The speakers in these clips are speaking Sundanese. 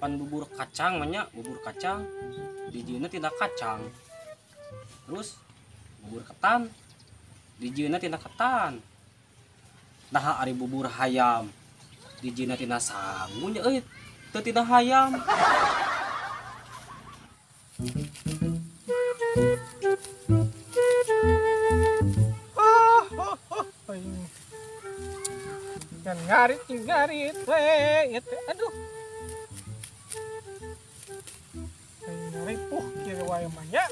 Pan bubur kacang mah nya, bubur kacang dijieunna tina kacang. Terus bubur ketan dijieunna tina ketan. Nah ari bubur hayam dijieunna tina sangu nya euy, teu tina hayam. Kan ngarit ngarit we ieu teh aduh. Ripuh kieu wae mah nya.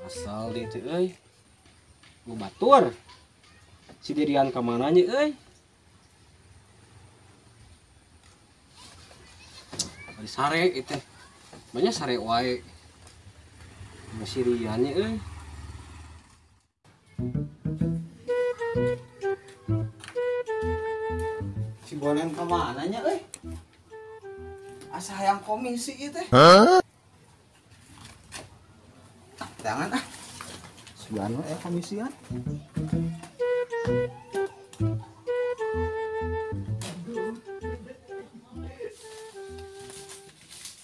Asal dieu teh euy. Ku batur. Si Dirian ka mana nya euy? Bari sare ieu teh. Banyak sare wae. Si Rian nya euy. Si Bonen ka mana nya euy? Asa hayang komisi ieu teh. Jangan ah. Sugan we komisian.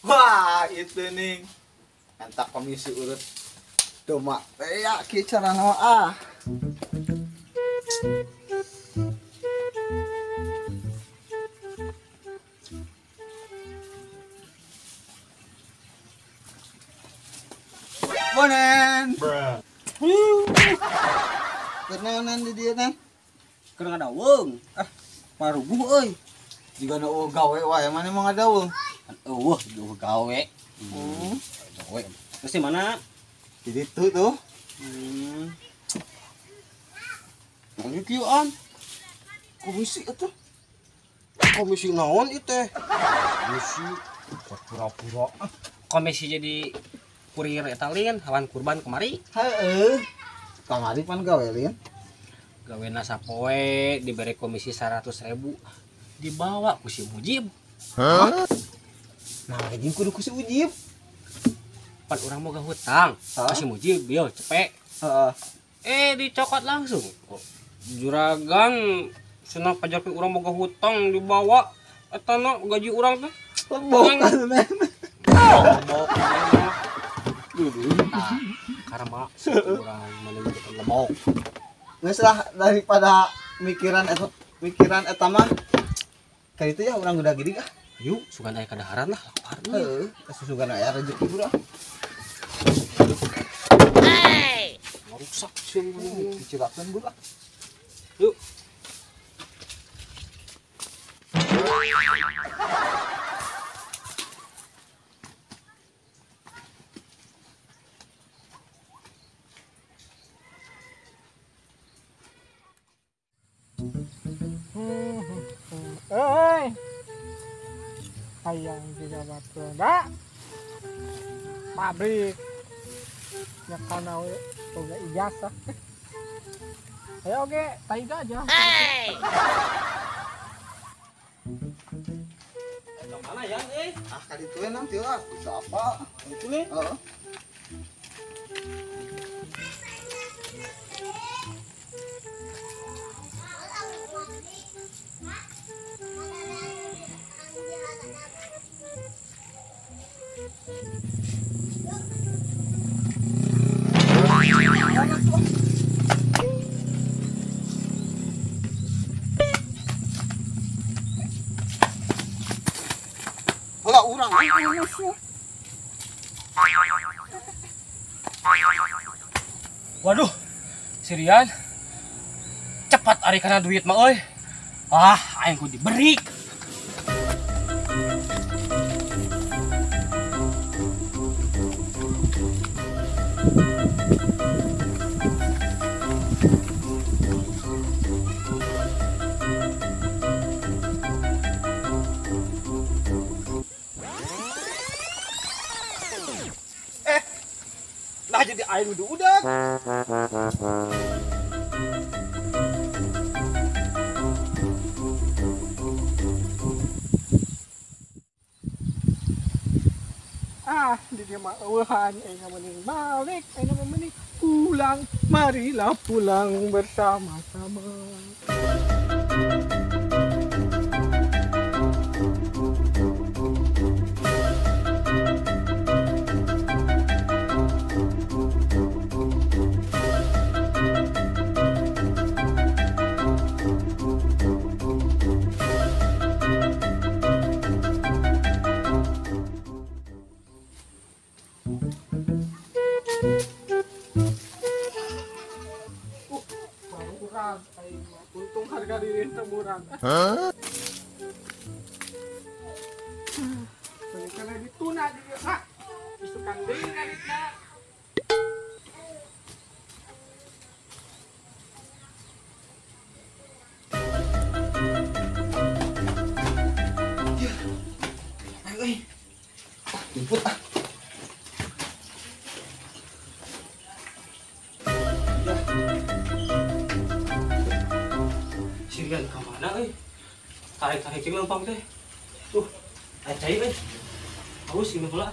Wah, itu nih. Entak komisi urut doma teh ya kieu carana ah. Bonen. Kenaonan di dieu teh? Keur ngadaweung. Ah, paruguh euy. Jiga nu eueuh gawe wae mane mah ngadaweung. Eueuh, eueuh gawe. Gawe. Terus di mana? Di ditu tuh. Mun kieu an. Komisi atuh. Komisi naon ieu teh? Komisi pura-pura. Komisi jadi kurir eta lin hawan kurban kemari. Heeh. Kamari pan gawe lin. Gawena sapoe dibere komisi 100.000 dibawa ku si Mujib. Hah? Nah, jeung kudu ku si Mujib. Pan urang moga hutang. Ku si Mujib bieu cepek. Heeh. Dicokot langsung. Kok juragan cenah pajarkeun urang boga hutang dibawa eta na gaji urang teh. Lebok. Lebok. Nah, karma urang mana gitu lebok. Geus lah daripada mikiran eta mah ka itu ya urang udah gede ah. Yuk, sugan aya kadaharan lah, lapar. Heeh, sugan aya rezeki urang. Hey, rusak sih dicelakeun budak. Yuk. Oi, hayang juga batu dak pabrik ya karena boga ijazah. Ayo oke, taiga aja. Hey. Mana ya, eh? Ah, kali itu nanti lah, bisa apa? Itu nih. Heeh. Hola urang. Waduh, si Rian cepat ari kana duit mah euy. Ah, aing kudu diberi. Nah jadi air udah. Ah, di dia mah eueuhan, aing mending balik, aing mending pulang. Marilah pulang bersama-sama. teu murag. Hah? Kana dituna di dieu ah. Isukan deui ka dituna. Ayo euy. Jemput ah. Si Rian ka mana euy? Tarik-tarik jeung lempang teh. Tuh, aya cai euy. Haus ini pula.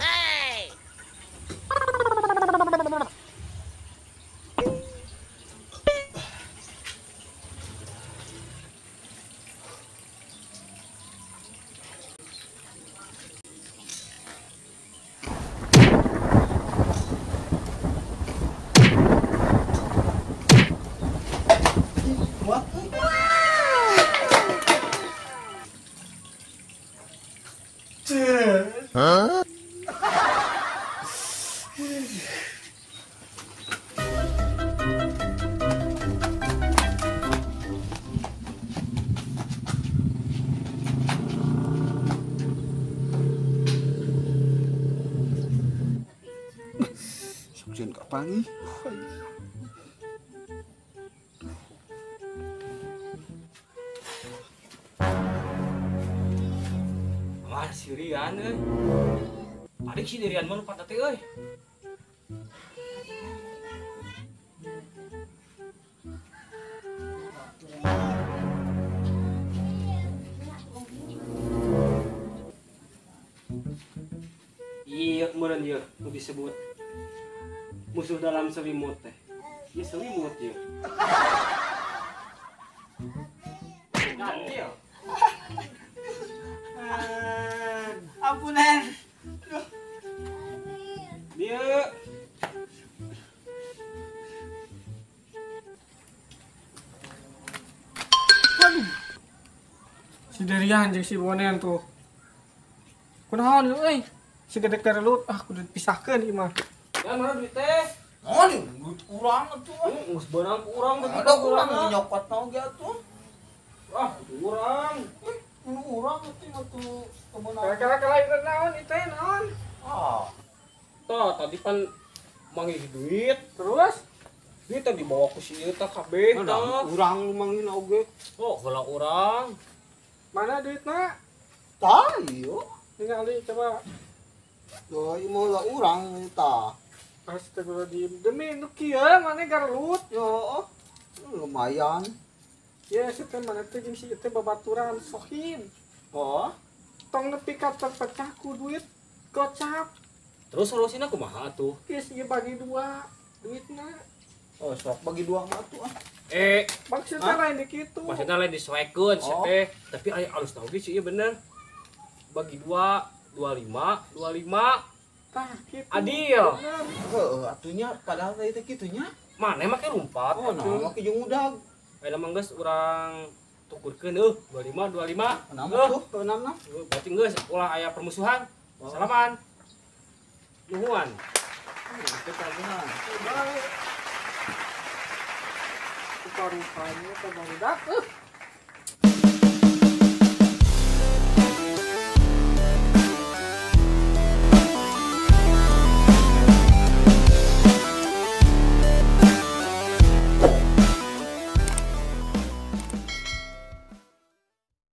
Kuat euy. Hah? Sok sieun ka panggih. Wah, si Rian euy. Adik si Rian mah lupa teh euy. Iya, meureun ieu nu disebut musuh dalam selimut teh. Ieu selimut ieu. Gantil. Ampunan. Dia. Waduh. Si Derian jeung si Bonen tuh. Kunaon euy? Si gede kerelut ah kudu dipisahkeun ieu mah. Ya mana duit teh? Naon duit urang atuh. Geus beunang ku urang Ada urang nyokot oge atuh. Ah, urang. Nu urang atuh atuh kebenaran. Kira-kira kelahiran naon ieu teh naon? Ah. Tah, tadi pan manggih duit, Terus duit teh dibawa ku si ieu teh kabeh tah. Urang nu mangin oge. Oh, heula urang. Mana duitna? Tah ieu. Ningali coba. Duh, ieu mah heula urang tah. Astagfirullahaladzim. Demi nu kieu maneh garelut. Yo, lumayan. Ya, si teh maneh teh jeung si ieu teh babaturan sohim. Oh, Tong nepi ka terpecah ku duit gocap. Terus solusina kumaha atuh? Geus ieu bagi dua duitna. Oh, sok bagi dua mah atuh ah. Maksudnya lain di kitu. Maksudna lain disoekeun si teh, tapi aya alus oge sih ieu bener. Bagi dua, 25, 25. Tah kitu. Adil. Bener. Heeh, atunya padahal tadi teh kitunya. Maneh make rumpat. Oh, nah make jeung udag. Ayeuna mah geus urang tukurkeun eueuh 25 25. Kenapa tuh? Kenapa? Berarti geus ulah aya permusuhan. Salaman. Nuhun. Itu kagungan. Rupa-rupanya teh barudak.